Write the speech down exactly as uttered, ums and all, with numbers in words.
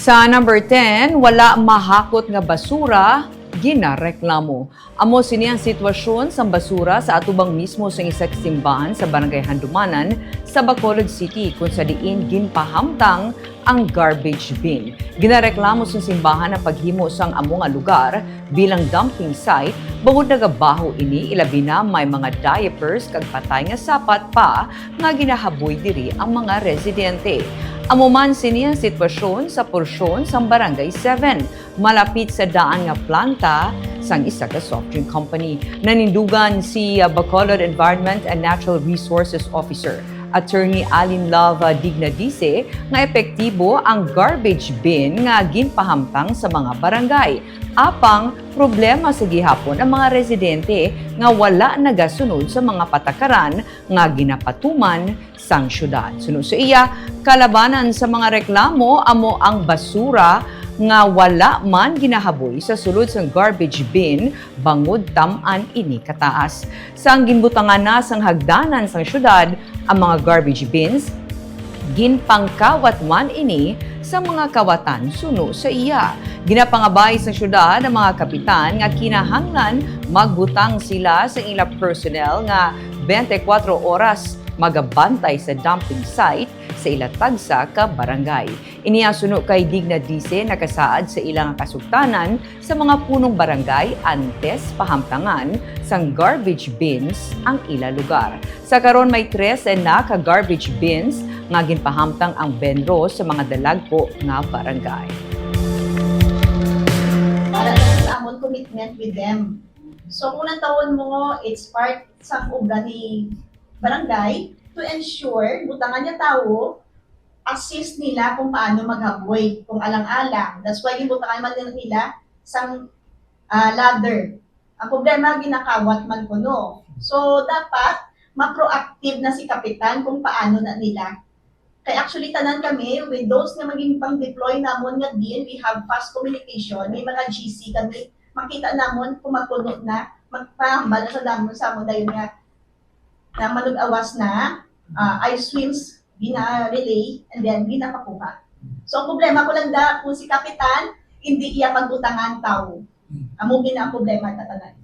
Sa number ten, wala mahakot nga basura, ginareklamo. Amo sini ang sitwasyon sang basura sa atubang mismo sang isa ka simbahan sa Barangay Handumanan sa Bacolod City, kung sa diin ginpahamtang ang garbage bin. Ginareklamo sang simbahan ang paghimo sang amo nga lugar bilang dumping site, bangod nagabaho ini, ilabi na may mga diapers kag patay nga sapat pa nga ginahaboy diri ang mga residente. Amo man sini ang sitwasyon sa porsyon sang Barangay seven, malapit sa daan nga planta sang isa ka soft drink company. Nanindugan si, uh, Bacolod Environment and Natural Resources Officer, Attorney Alin Love, uh, Dignadice, nga epektibo ang garbage bin nga ginpahamtang sa mga barangay. Apang problema sa gihapon ang mga residente nga wala nagasunod sa mga patakaran nga ginapatuman sang syudad. Suno sa iya, kalabanan sa mga reklamo amo ang basura nga wala man ginahaboy sa sulod sang garbage bin, bangod tam-an ini kataas. Sang ginbutangan na sang hagdanan sang syudad ang mga garbage bins, ginpangkawat man ini sa mga kawatan, suno sa iya. Ginapangabay sang syudad ang mga kapitan nga kinahanglan magbutang sila sa ila personnel nga twenty-four oras magabantay sa dumping site sa ila tagsa ka barangay. Ini ang suno kay Dignadice nakasaad sa ila nga kasugtanan sa mga punong barangay antes pahamtangan sang garbage bins ang ila lugar. Sa karon, may trese na ka garbage bins nga ginpahamtang ang BENRO sa mga dalagko nga barangay. Para sa amon commitment with them. So kung natawon mo, it's part sa obra ni barangay to ensure butangan niya tawo, assist nila kung paano maghaboy kung alang-alang. That's why yung butangan man nila sang ah, ladder. Ang problema, ginakawat man kuno. So dapat ma-proactive na si kapitan kung paano na nila. Kay actually tanan kami, with those nga maging pang-deploy namon nga din, we have fast communication. May mga G C kami, makita namon kung magpuno na, magpahambal na sa damon sa amon dayon nga na manug-awas na, ah, ice swims, gina-relay, and then ginapakuha. So ang problema ko lang da kung si kapitan hindi iya pagbutangan tawo. Amo gina ang problema ta tanan.